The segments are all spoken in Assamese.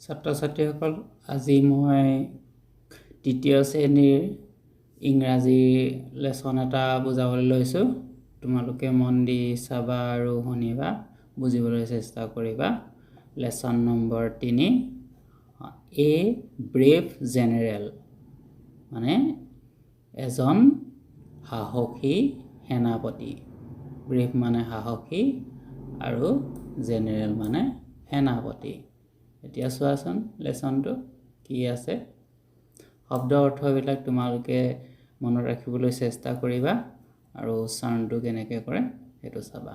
ছাত্ৰ ছাত্ৰীসকল, আজি মই তৃতীয় শ্ৰেণীৰ ইংৰাজী লেচন এটা বুজাবলৈ লৈছোঁ। তোমালোকে মন দি চাবা আৰু শুনিবা, বুজিবলৈ চেষ্টা কৰিবা। লেচন নম্বৰ 3, এ ব্ৰেভ জেনেৰেল, মানে এজন সাহসী সেনাপতি। ব্ৰেভ মানে সাহসী আৰু জেনেৰেল মানে সেনাপতি। এতিয়া চোৱাচোন লেচনটো কি আছে। শব্দ অৰ্থবিলাক তোমালোকে মনত ৰাখিবলৈ চেষ্টা কৰিবা আৰু উচ্চাৰণটো কেনেকৈ কৰে সেইটো চাবা।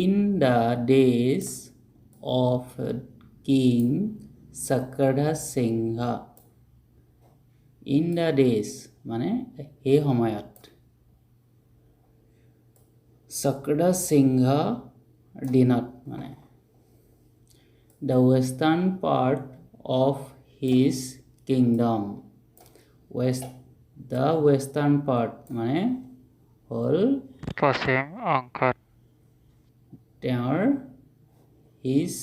In the days of king Chakradhwaj Singha. In the days মানে সেই সময়ত, চক্ৰধ্বজ সিংহ দিনত মানে, the western part of his kingdom. The western part মানে হ'ল পশ্চিম অংশত, তেওঁৰ his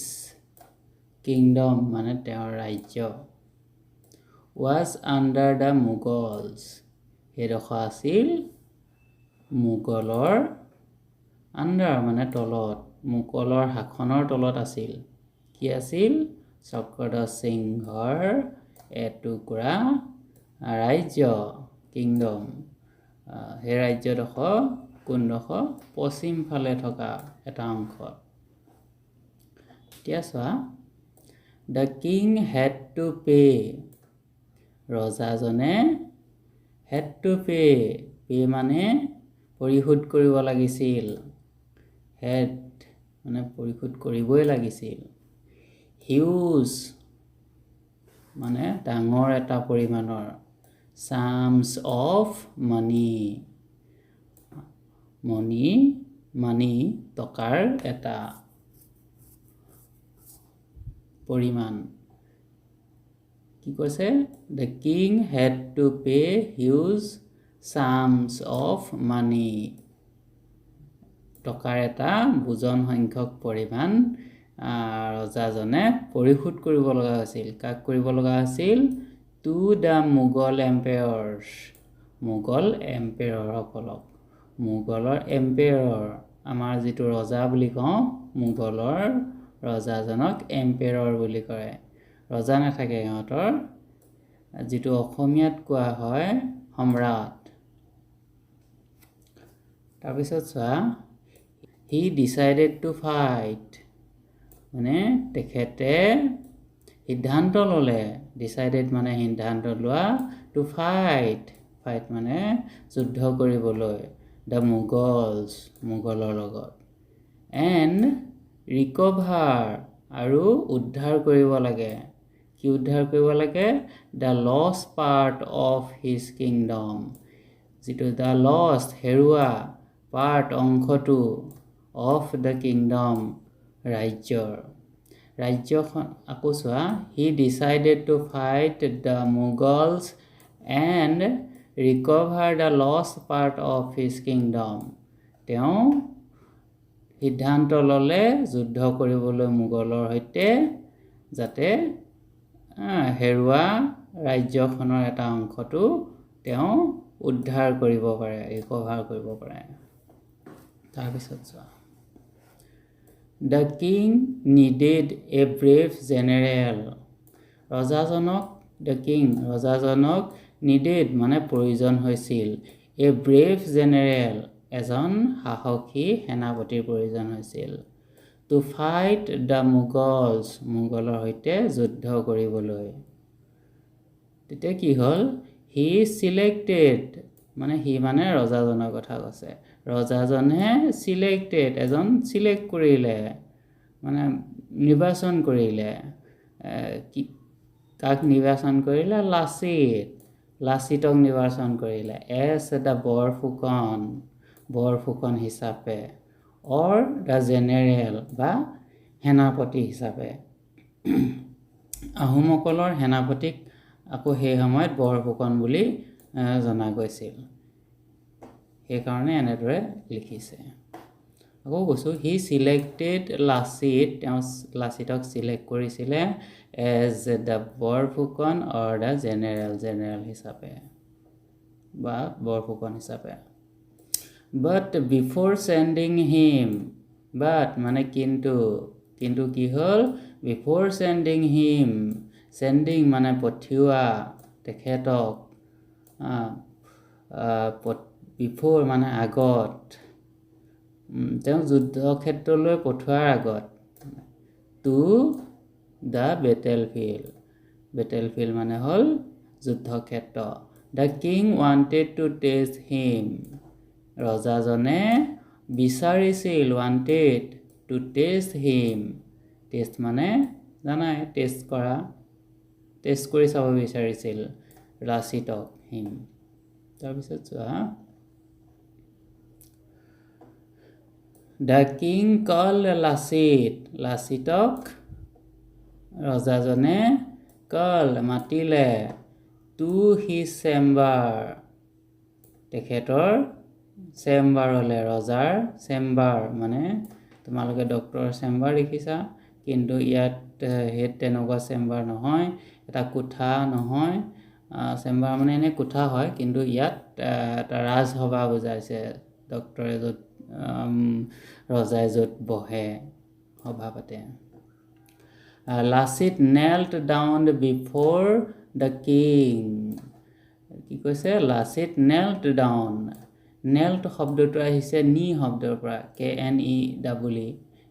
kingdom মানে তেওঁৰ ৰাজ্য, ৱাজ আণ্ডাৰ the Mughals, সেইডোখৰ আছিল মোগলৰ আণ্ডাৰ মানে তলত, মোগলৰ শাসনৰ তলত আছিল। কি আছিল? চক্ৰধ্বজ সিংহৰ এটুকুৰা ৰাজ্য, কিংডম। সেই ৰাজ্যডোখৰ কোনডোখৰ? পশ্চিম ফালে থকা এটা অংশ। এতিয়া চোৱা, the king had to pay, ৰজাজনে হেড টু পে', pay মানে পৰিশোধ কৰিব লাগিছিল, হেড মানে পৰিশোধ কৰিবই লাগিছিল, হিউজ মানে ডাঙৰ এটা পৰিমাণৰ, sums of money, money money টকাৰ এটা পৰিমাণ। কি কৈছে? The king had to pay huge sums of money, টকাৰ এটা বুজন সংখ্যক পৰিমাণ ৰজাজনে পৰিশোধ কৰিব লগা হৈছিল। কাক কৰিব লগা হৈছিল? To the Mughal emperors, Mughal এম্পেয়ৰসকলক। মোগলৰ এম্পেয়ৰ, আমাৰ যিটো ৰজা বুলি কওঁ, মোগলৰ ৰজাজনক এম্পেয়ৰ বুলি কয়। ৰজা নাথাকে সিহঁতৰ, যিটো অসমীয়াত কোৱা হয় সম্ৰাট। তাৰপিছত চোৱা, হি ডিচাইডেড টু ফাইট, মানে তেখেতে সিদ্ধান্ত ল'লে, ডিচাইডেড মানে সিদ্ধান্ত লোৱা, টু ফাইট, ফাইট মানে যুদ্ধ কৰিবলৈ, the Mughals, মোগলৰ লগত, এণ্ড ৰিকভাৰ, আৰু উদ্ধাৰ কৰিব লাগে। কি উদ্ধাৰ কৰিব লাগে? The lost part of his kingdom, যিটো the lost হেৰুৱা, পাৰ্ট অংশটো, অফ the kingdom ৰাজ্যৰ, ৰাজ্যখন। আকৌ চোৱা, he decided to fight the Mughals and recover the lost part of his kingdom, তেওঁ সিদ্ধান্ত ল'লে যুদ্ধ কৰিবলৈ মোগলৰ সৈতে, যাতে হেৰুৱা ৰাজ্যখনৰ এটা অংশটো তেওঁ উদ্ধাৰ কৰিব পাৰে, ৰিকভাৰ কৰিব পাৰে। তাৰপিছত চোৱা, the king needed a brave general, ৰজাজনক, the king ৰজাজনক নিডেড মানে প্ৰয়োজন হৈছিল, এ ব্ৰেভ জেনেৰেল, এজন সাহসী সেনাপতিৰ প্ৰয়োজন হৈছিল, টু ফাইট the Mughals, মোগলৰ সৈতে যুদ্ধ কৰিবলৈ। তেতিয়া কি হ'ল? হি চিলেক্টেড, মানে সি মানে ৰজাজনৰ কথা কৈছে, ৰজাজনে চিলেক্টেড, এজন চিলেক্ট কৰিলে, মানে নিৰ্বাচন কৰিলে। কি কাক নিৰ্বাচন কৰিলে? লাচিত, লাচিতক নিৰ্বাচন কৰিলে এজ the Borphukan, Borphukan হিচাপে, অৰ the general বা সেনাপতি হিচাপে। আহোমসকলৰ সেনাপতিক আকৌ সেই সময়ত বৰফুকন বুলি জনা গৈছিল, সেইকাৰণে এনেদৰে লিখিছে। আকৌ কৈছোঁ, হি চিলেক্টেড লাচিত, তেওঁ লাচিতক চিলেক্ট কৰিছিলে as the Borphukan or the general, general হিচাপে বা বৰফুকন হিচাপে। But before sending him, but মানে কিন্তু, কিন্তু কি হ'ল, বিফ'ৰ চেণ্ডিং হিম, চেণ্ডিং মানে পঠিওৱা, তেখেতক, বিফ'ৰ মানে আগত, তেওঁ যুদ্ধক্ষেত্ৰলৈ পঠোৱাৰ আগত, to the battle field, battle field মানে হ'ল যুদ্ধক্ষেত্ৰ। The king wanted to test him, ৰজাজনে বিচাৰিছিল, wanted to test him, test মানে জানাই, টেষ্ট কৰা, টেষ্ট কৰি চাব বিচাৰিছিল লাচিতক, হিম। তাৰপিছত চোৱা, the king কল লাচিত, লাচিতক ৰজাজনে কল মাতিলে, টু his chamber, তেখেতৰ চেম্বাৰলৈ, ৰজাৰ চেম্বাৰ মানে তোমালোকে ডক্টৰৰ চেম্বাৰ দেখিছা, কিন্তু ইয়াত সেই তেনেকুৱা চেম্বাৰ নহয়, এটা কোঠা নহয়, চেম্বাৰ মানে এনেই কোঠা হয়, কিন্তু ইয়াত এটা ৰাজসভা বুজাইছে, ডক্টৰে য'ত ৰজাই য'ত বহে সভা পাতে। Lachit knelt down before the king, কি কৈছে, লাচিত নেল্ট ডাউন, নেল্ট শব্দটো আহিছে নি শব্দৰ পৰা, K N E double E,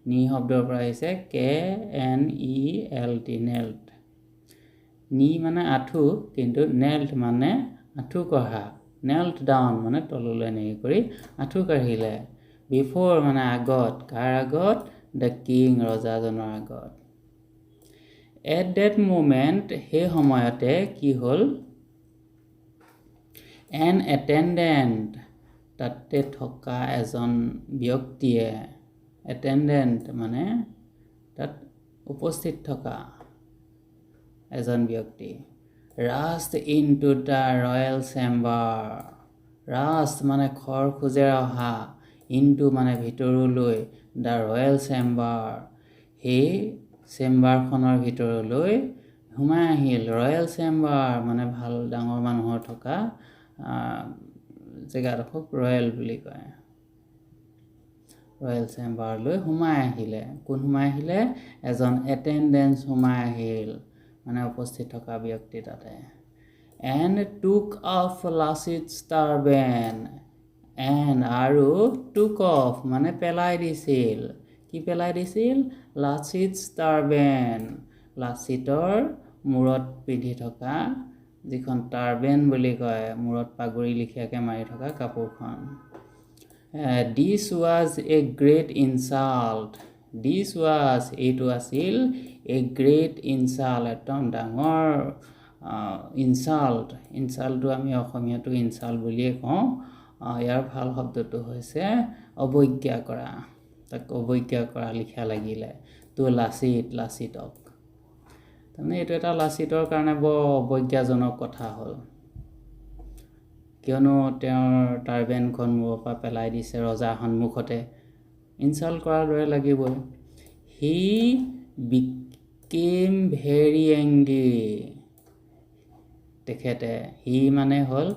knee শব্দৰ পৰা আহিছে K N E L T, knelt. Knee মানে আঁঠু, কিন্তু নেল্ট মানে আঁঠু কঢ়া, নেল্ট ডাউন মানে তললৈ এনেকৈ কৰি আঁঠু কাঢ়িলে। বিফ'ৰ মানে আগত, কাৰ আগত, the king, ৰজাজনৰ আগত। এট that moment, সেই সময়তে কি হ'ল, এন এটেণ্ডেণ্ট, তাতে থকা এজন ব্যক্তিয়ে, এটেণ্ডেণ্ট মানে তাত উপস্থিত থকা এজন ব্যক্তি, rushed into the royal chamber, rushed মানে খৰ খোজেৰে অহা, ইনটু মানে ভিতৰলৈ, the royal chamber, সেই চেম্বাৰখনৰ ভিতৰলৈ সোমাই আহিল। ৰয়েল চেম্বাৰ মানে ভাল ডাঙৰ মানুহৰ থকা জেগাডোখৰক ৰয়েল বুলি কয়। ৰয়েল চেম্বাৰলৈ সোমাই আহিলে। কোন সোমাই আহিলে, এজন এটেণ্ডেঞ্চ সোমাই আহিল, মানে উপস্থিত থকা ব্যক্তি তাতে। And took off Lachit's turban, and আৰু টুক অফ মানে পেলাই দিছিল, কি পেলাই দিছিল, লাচিত টাৰ্বেন, লাচিতৰ মূৰত পিন্ধি থকা যিখন টাৰ্বেন বুলি কয়, মূৰত পাগুৰি লিখীয়াকৈ মাৰি থকা কাপোৰখন। This was a great insult, this was এইটো আছিল এ গ্ৰেট ইনচাল্ট, একদম ডাঙৰ ইনচাল্ট। ইনচাল্টটো আমি অসমীয়াটো ইনচাল্ট বুলিয়ে কওঁ, ইয়াৰ ভাল শব্দটো হৈছে অৱজ্ঞা কৰা, তাক অৱজ্ঞা কৰা লিখা লাগিলে তো লাচিত, লাচিতক। তাৰমানে এইটো এটা লাচিতৰ কাৰণে বৰ অৱজ্ঞাজনক কথা হ'ল, কিয়নো তেওঁৰ টাৰ্বেনখন মূৰৰ পৰা পেলাই দিছে ৰজাৰ সন্মুখতে, ইনচাল্ট কৰাৰ দৰে লাগিবই। হি বিকেম ভেৰি এংগ্ৰি, তেখেতে, হি মানে হ'ল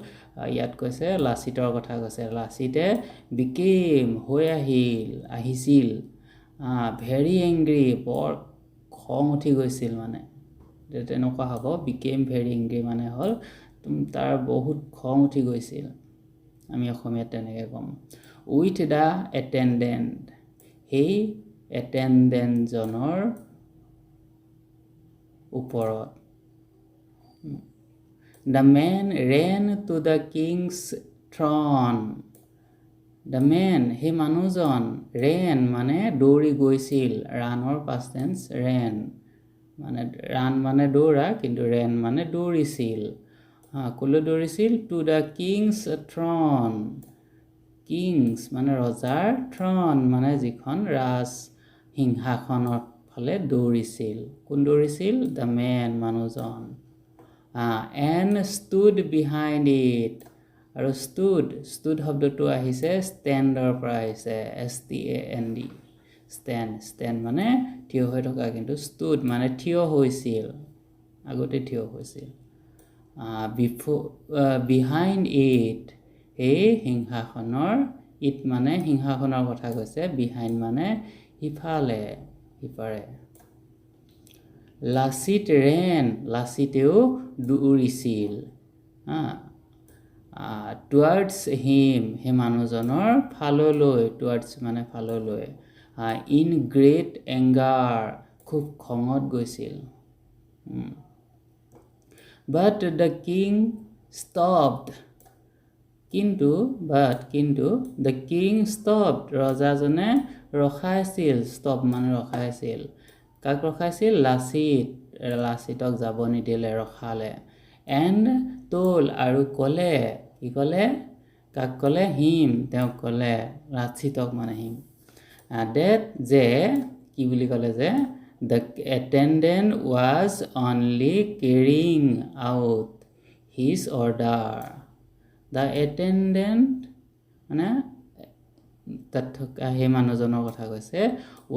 ইয়াত কৈছে লাচিতৰ কথা কৈছে, লাচিতে বিকেম হৈ আহিল, আহিছিল, ভেৰি এংগ্ৰি, বৰ খং উঠি গৈছিল, মানে তেনেকুৱা হ'ব। বিকেম ভেৰি এংগ্ৰি মানে হ'ল তাৰ বহুত খং উঠি গৈছিল, আমি অসমীয়াত তেনেকৈ ক'ম। উইথ the attendant, সেই এটেণ্ডেণ্টজনৰ ওপৰত। The man ran to the king's throne, the man সেই মানুহজন, ৰেন মানে দৌৰি গৈছিল, ৰাণৰ পাষ্ট টেন্স ৰেন, মানে ৰাণ মানে দৌৰা, কিন্তু ৰেন মানে দৌৰিছিল। ক'লৈ দৌৰিছিল, to the king's throne, king's মানে ৰজাৰ, থ্ৰন মানে যিখন ৰাজ সিংহাসনৰ ফালে দৌৰিছিল। কোন দৌৰিছিল, the man, মানুহজন। এণ্ড ষ্টুড বিহাইণ্ড it, আৰু ষ্টুড, ষ্টুড শব্দটো আহিছে ষ্টেণ্ডৰ পৰা আহিছে, S T A N D, stand. Stand মানে থিয় হৈ থকা, কিন্তু ষ্টুড মানে থিয় হৈছিল, আগতে থিয় হৈছিল। বিহাইণ্ড it, সেই সিংহাসনৰ, it মানে সিংহাসনৰ কথা কৈছে, বিহাইণ্ড মানে সিফালে, সিপাৰে। লাচিত ৰেন, লাচিতেও দৌৰিছিল টুৱাৰ্ডছ হিম, সেই মানুহজনৰ ফাললৈ, টুৱাৰ্ডছ মানে ফাললৈ, ইন গ্ৰেট এংগাৰ, খুব খঙত গৈছিল। বাট the king stopped, কিন্তু, বাট কিন্তু, the king stopped, ৰজাজনে ৰখাইছিল, ষ্টপ মানে ৰখাইছিল। কাক ৰখাইছিল? লাচিত, লাচিতক যাব নিদিলে, ৰখালে। এণ্ড ট'ল, আৰু ক'লে, কি ক'লে? কাক ক'লে? হিম, তেওঁক ক'লে, লাচিতক মানে হিম, ডেট যে, কি বুলি ক'লে যে the attendant was only carrying out his order. The attendant মানে তাত থকা সেই মানুহজনৰ কথা কৈছে,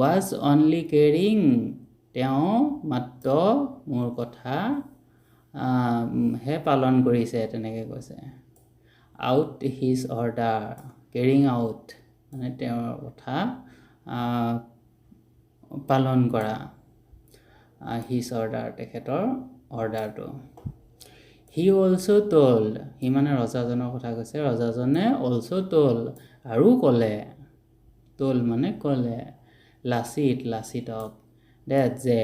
ৱাজ অনলি কেৰিং, তেওঁ মাত্ৰ মোৰ কথা হে পালন কৰিছে, তেনেকৈ কৈছে। Out his order, carrying out মানে তেওঁৰ কথা পালন কৰা, his order তেখেতৰ অৰ্ডাৰটো। হি অলছ' টল্ড, সি মানে ৰজাজনৰ কথা কৈছে, ৰজাজনে অলছ' টল্ড আৰু ক'লে, টল্ড মানে ক'লে, লাচিত, লাচিতক, ডেট যে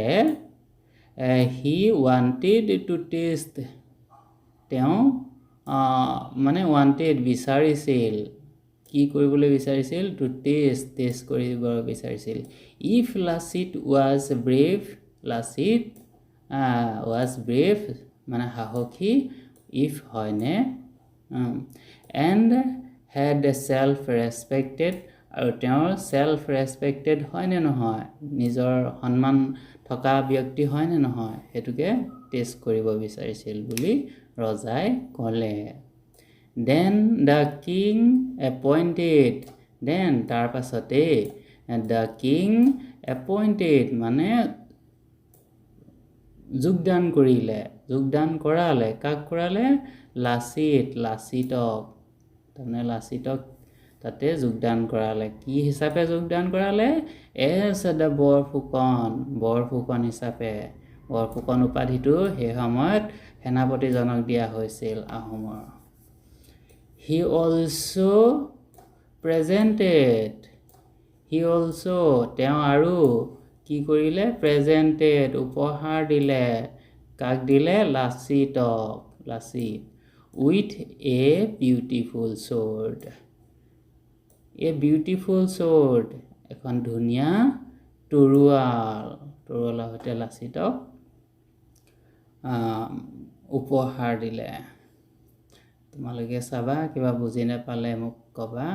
হি ৱান্টেড টু টেষ্ট, তেওঁ মানে ৱান্টেড বিচাৰিছিল, কি কৰিবলৈ বিচাৰিছিল? টু টেষ্ট, টেষ্ট কৰিব বিচাৰিছিল। If Lachit was brave, Lachit was brave মানে সাহসী, if হয়নে, এণ্ড হেড চেল্ফ ৰেচপেক্টেড, আৰু তেওঁৰ চেল্ফ ৰেচপেক্টেড হয়নে নহয়, নিজৰ সন্মান থকা ব্যক্তি হয়নে নহয়, সেইটোকে টেষ্ট কৰিব বিচাৰিছিল বুলি ৰজাই ক'লে। Then the king appointed, then তাৰ পাছতেই the king appointed মানে যোগদান কৰিলে, যোগদান কৰালে। কাক কৰালে? লাচিত, লাচিতক, তাৰমানে লাচিতক তাতে যোগদান কৰালে। কি হিচাপে যোগদান কৰালে? এজ the Borphukan, Borphukan হিচাপে। বৰফুকন উপাধিটো সেই সময়ত সেনাপতিজনক দিয়া হৈছিল আহোমৰ। He also presented, he also তেওঁ আৰু কি কৰিলে? প্ৰেজেণ্টেড উপহাৰ দিলে। কাক দিলে? লাচিতক, Lachit with a beautiful sword, a beautiful sword এখন ধুনীয়া তৰোৱাল, তৰোৱালৰ সৈতে লাচিতক উপহাৰ দিলে। তোমালোকে চাবা, কিবা বুজি নাপালে মোক ক'বা।